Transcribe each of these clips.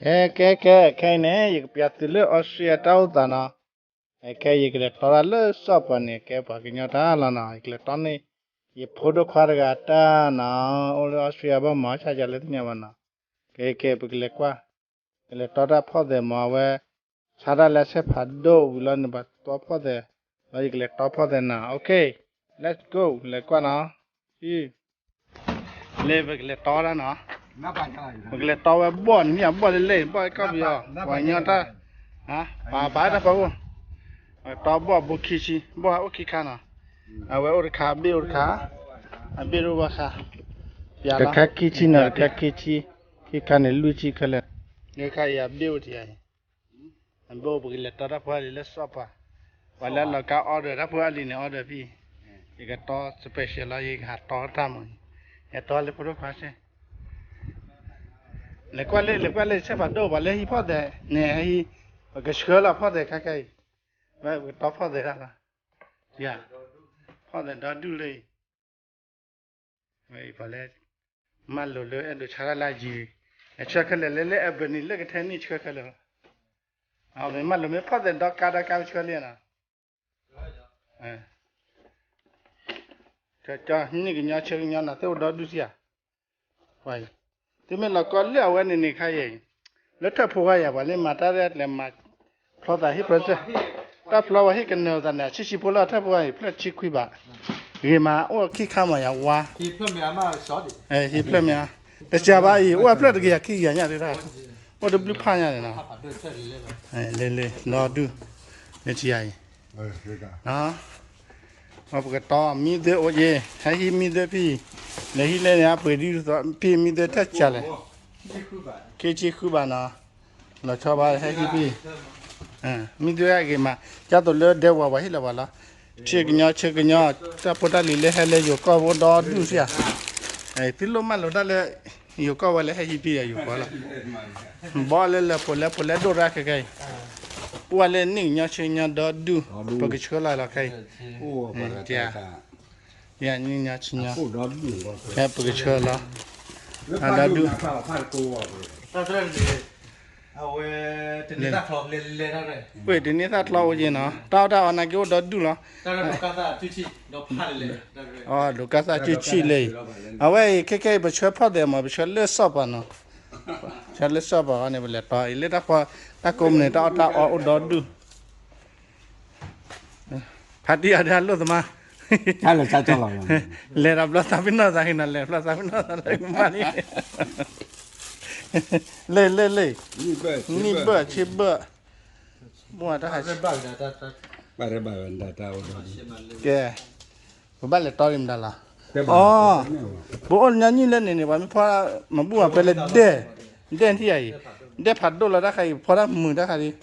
ကဲ ကဲ ကဲ ခဲအံၤန့ၣ် ယကပျးသုလၢ Australia တၢ်အိၣ်သးနီၤ. ခဲအံၤ ယကလဲၤတီတၢ်လၢစီၤပၤန့ၣ် ကဲပှၤကညီတၢ်လီၤနီၤ. ယကလဲၤတီန့ၢ် ယဖိဒိၣ်ခွါတဂၤတၢ်နီၤ, အိၣ်လၢ Australia ဘၣ်မၤဆါယၤလၢသ့ၣ်ညါဘၣ်နီၤ. ကဲ ကဲ ပကလဲၤကွၢ်, ကလဲၤတီတၢ်ဖီၣ်သဲးမး အဝဲ ဆါတၢ်လၢဆဲးဖးဒိၣ်ဝံၤလီၤန့ၣ် ပှၤတီဖီၣ်သဲး, ဒီးယကလဲၤတီဖီၣ်သဲးနီၤ. Okay, let's go, လဲၤကွၢ်နီၤ. လၢပကလဲၤတီတၢ်နီၤ, ပကလဲၤတီဝဲဘီၣ်န့ၣ် မ့ၢ်အဘီၣ်လၢလဲၣ် ဘီၣ်ကီၢ်ပယီၤ ပှၤကညီတၢ်, ပာ်ပာ်တၢ်ဖီခိၣ်, တီဘီၣ်ဘိခံဆံ, ဘီၣ်ဟဲအိၣ်ခံခါနီၤ, အဝဲအိၣ်တခါ အဘ့ၣ်အိၣ်တခါ, အဘ့ၣ်အိၣ်ဘၣ်ခါ, တခါခံဆံနီၤ, တခါခံဆံ, ခံခါန့ၣ်လွံၢ်ဆံခဲလၢာ်, လၢခါအံၤအဘ့ၣ်အိၣ်တယၤအံၤ အဘိၣ် ပကလဲၤတီတၢ်ဖိလံလၢစီၤပၤ, ပှၤလၢလီၤကါ order တၢ်ဖိအလံၤန့ၣ် order ဖဲအံၤ, ယကတီ special လီၤ ယကဟးတီတၢ်မး, ယတီလၢဖိဒိၣ်ခွါစ့ၢ်, လဲၤကွၢ်လၢ လဲၤကွၢ်လၢဆဲးဖးဒိၣ် ပှၤလၢဟံးဖီၣ်သဲးန့ၣ် ဟံး, ပကဆှၢလီၤဖီၣ်သဲးခဲကဲအံၤ, ဝဲပကတီဖီၣ်သဲးတၢ်လီၤ, ယၤ, ဖီၣ်သဲးဒီဒူၣ်လၢအံၤ ဝဲအံၤပှၤလၢ မၤလိာ်လၢအဲၣ်ဒိးဆါတၢ်လၢအယံၤ, အဆှၢခဲလၢာ်လၢ လၢ Albany လၢကထဲန့ၣ်ဆှၢခဲလၢာ်လီၤ, မၤလိာ်မ့ၢ်ဖီၣ်သဲးဒီကါဒီကါဆှၢလံနီၤ, ကၠီနံၣ်ကညီဆၢကညီနီၤ သ့ၣ်အိၣ်ဒီဒူၣ်စ့ၢ်ဧါ, သုမ့ၢ်လီၤကီလၢအဝဲန့ၣ်န့ၣ်ခါယဲၢ်, လၢထၢၣ်ဖိဝါယၤ ပှၤလၢမၤတၢ်ရဲၣ်ကျဲၤမၤ ဖျီသးဟ့ၣ်ဖျီစဲၢ်, တၢ်ဖျီဝဲဟ့ၣ်ကနၢၤသးန့ၣ် ဆံးဆံးဖိလၢထၢၣ်ဖိဝါယၤ ဖျၢၣ်ဆံခွံဘး, ဂ့ၤမး အိၣ်ခံခါမးယၤဝါ, ဟ့ၣ်ဖျၢၣ်မ့ၢ်ဧါ, တစှၤဘၣ်အံၤ အိၣ်ဝဲဖျၢၣ်တကယၤခံကယၤညါဒၣ်, အိၣ်တဘျုးဖးညါန့ၣ်နီၤ, လၢလၢဒီဒူၣ်, လၢထံယၤအံၤ, ပကတီမံသၢအိၣ်ယဲၢ်, ဟဲဟံးမံသၢဖံ, လဲၤဟံးလဲၣ်န့ၣ် အပှ့ၤဒ်သိး ဖံမံသၢထၢၣ်စှၤလဲၣ်, ခံဆံဃုဘးနီၤ, လီၤဆီဘၣ်ဟဲဟံးဖံ, မံသၢအဂ့ၤမး, ကၢ်သိးလၢဒဲဝဲပှၤဟ့ၣ်လီၤပှၤလီၤ, ဆ့ကညီဆ့ကညီ, တၢ်ဖိတၢ်လံၤလၢဟဲလၢယိၤကီၢ်ဖိဒီဒူၣ်စ့ၢ်ဧါ, သုလိၣ်မၤလိာ်တၢ်လၢ ယိၤကီၢ်ဝဲလၢဟဲဟံးဖံဒီးယိၤကီၢ်လီၤ, ဘီလၢလၢဖိလဲဖိလဲဒိၣ်ရၣ်ခဲကဲအံၤ, ပှၤလၢနံၣ်ကညီဆ့ကညီဒီဒူၣ်, ပကဆှၢလီၤလီၤခဲအံၤ, ယနံၣ်ကညီဆ့ကညီ, ဖဲပကဆှၢလီၤ, အဒီဒူၣ်, အဝဲ, တန့ၢ်သၣ်ချီလဲၤလဲၤတၢ်ရဲၣ်, ဝဲတန့ၢ်သၣ်ချီအိၣ်က့ၤနီၤ, တၢ်အီၣ်တၢ်အီနာ်က့အိၣ်ဒီဒူၣ်လီၤ, အီၣ်ဒိးကါသၣ်စုဆံၣ်လၢအံၤ, အဝဲအံၤခဲခဲအံၤ ပဆှၢဖီၣ်သဲးမး ပဆှၢလၢစီၤပၤနီၤ, ဆှၢလၢစီၤပၤအီၤန့ၣ် ပလဲၤတီအံၤလၢတၢ်ဖီ, တၢ်ကိးမုၢ်နံၤ တၢ်အီၣ်တၢ်အီအိၣ်ဒီဒူၣ် ဖါတံၢ်အီၤဒၣ်လိၣ်သမါ, လဲၤဒီးဘျီသးပ့ၤနီၣ်သးက့ၤနီၤ, လဲၤဘျီသးပ့ၤနီၣ်သးလၢကမၣ်လံ, လၢ လၢ လၢ, နံၣ်ဘၢၣ်ဆ့ဘၢၣ်, မ့ၢ်တၢ်ဟး, ကဲ, ပဘၣ်လဲၤတီဒံးမတၤလီၤ, အီ, ပအိၣ်ညီနုၢ်လၢန့ၣ်န့ၣ် ပှၤမ့ၢ်ဖီ, မၤဘူၣ်မၤပှဲၤလၢဒဲၣ်, ဒဲၣ်ထံၣ်ယၤအံၤ, ဒဲၣ်ဖးဒိၣ်လီၤတၢ်ခါအံၤ ဖီတၢ်မုာ်တၢ်ခါဒံး,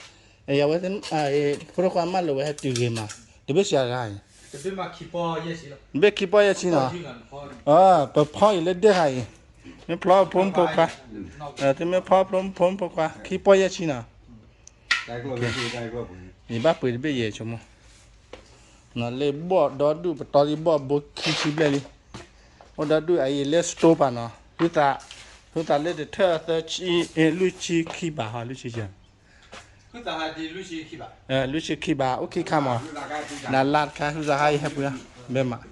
အဝဲ, ဖိဒိၣ်ခွါမၢလိာ်ဝဲဟဲတုၤဂ့ၤမး, တဘ့ၣ်စှၤတဂၤအံၤ, တဘ့ၣ်ခံပီယဲၢ်ဆံနီၤ, ပဖီအံၤလၢဒဲၣ်ခါအံၤ, မ့ၢ်ဖျီဖိမုၣ်ဖိခွါ, တမ့ၢ်ဖီဖိမုၣ်ဖိခွါ ခံပီယဲၢ်ဆံနီၤ, ယဘၣ်ပှ့ၤတဘ့ၣ်ယဲၢ်ဆိကမိၣ်, လၢဘီၣ်ဒီဒူၣ် ပတီဒံးဘီၣ်ဘိခံဆံဘျဲၣ်လံ, အိၣ်ဒီဒူၣ်အအံၤလၢ store ပၤနီၤ, ဟုသး, ဟုသးလၢတထၢၣ်သၢဆံ, လွံၢ်ဆံခံဘးဟီ လွံၢ်ဆံ, လွံၢ်ဆံခံဘး အိၣ်ခံခါမး, နလါတခါ ဟုသးဟးအံၤဟဲပှ့ၤ, ဘဲမး,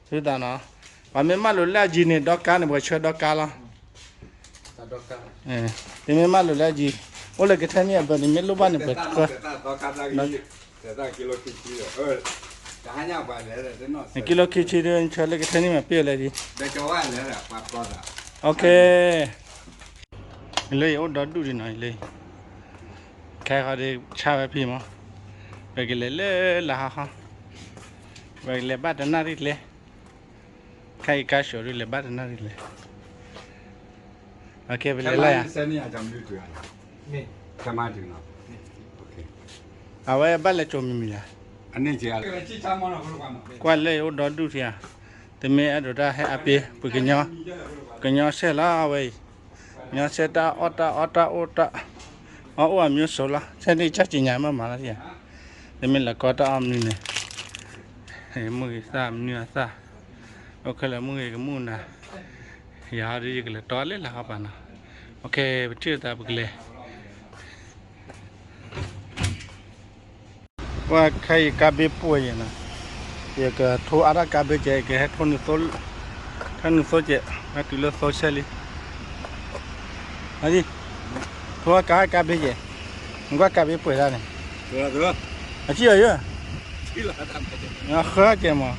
ဟုသးနီၤ, ပှၤမ့ၢ်မၢလိာ်လၢအယံၤန့ၣ် ဒီကါန့ၣ် ပှၤဆှၢဒီကါလီၤ တမ့ၢ်မၢလိာ်လၢအယံၤ, အိၣ်လၢကထဲန့ၣ်အဘၢၣ်န့ၣ် မ့ၢ်လိၣ်ဘၣ်န့ၣ် ပှၤဆှၢ, ကံလိခံဆံဒီး ဆှၢလၢကထဲန့ၣ်မး ပ့ၢ်အီၤလၢအယံၤ, လၢအအိၣ်ဒီဒူၣ်ဒံးနီၤ, လၢ, ခဲဃီဒီးဆါဝဲဖံမး, ပကလဲၤလၢလၢဟီဟီ, ပကလဲၤဘၣ်တနၣ်ရံၣ်ကျဲ ခဲအံၤကါဆှိးဒုးလဲၤဘၣ်တနၣ်ရံၣ်လဲၣ်, ပလဲၤလၢယၤ, အဝဲဘၣ်လဲၤစိာ်မံၤမံၤယၤ, ကွၢ်လၢယအိၣ်ဒီဒူၣ်ထံဧါ, တမ့ၢ်အဲၣ်ဒိးတၢ်ဟဲအါပ့ၤ ပကညီ, ကညီဆဲးလီၤအဝဲအံၤ, ကညီဆဲးတၢ်အီၣ်တၢ်အီတၢ်အိၣ်တၢ်, အီၣ်အိၣ်အမျိုးစုံလီၤ, ဆဲးန့ၣ်ကစၢ်က့ၤညါမးမးလီၤထံဧါ, တမ့ၢ်လၢကီတၢ်အီၣ်မနုၤန့ၣ်, မုၢ်ဂ့ၤသၣ်မနုၤအသၣ်, အိၣ်ခဲလၢာ်မုၢ်ဂ့ၤကမူၣ်နၤ, ယၤဟီဒ်ယကလဲၤတီလၢလၢဟီပၤနီၤ, ပထံၣ်သးပကလဲၤ ကွၢ်ခဲအံၤကါဘ့ပှဲၤယဲနီၤ, ယကထိအါထီၣ်ကါဘ့ကဲ ယကဟဲထိနုာ်သိ, ထိနုာ်သိကဲ, ဟဲတုၤလၢသိဆဲလံ, ထိအါကါကါဘ့ကဲ, နကွၢ်ကါဘ့ပှဲၤတၢ်န့ၣ်, အစံၣ်အီၤယဲ, ဃၢကဲမး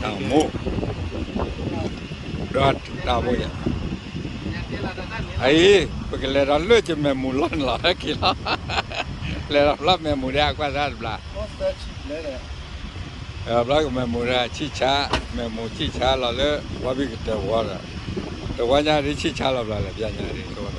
တၢ်မိၣ်, ဒီးတၢ်မိၣ်ယဲ, အအံၤ ပကလဲၤဒီးလၢကမဲာ်မူၤလီၢ်န့ၣ်လီၤ ဟဲက့ၤလီၤ, လဲၤဒီးဖျီမဲာ်မူၤဒီး အကွၢ်ဆၣ်တဘျီ, ဖျီကမဲာ်မူၤဒီး ဆံၣ်ဆါ, မဲာ်မူၤဆံၣ်ဆါလီၤလၢ ဝါဘံၣ်ကတၢၢ်ဝီဒီး, တဝီညါဒ်ဆံၣ်ဆါလီၤဘျီလဲၣ် ပျၢ်ညါဒ်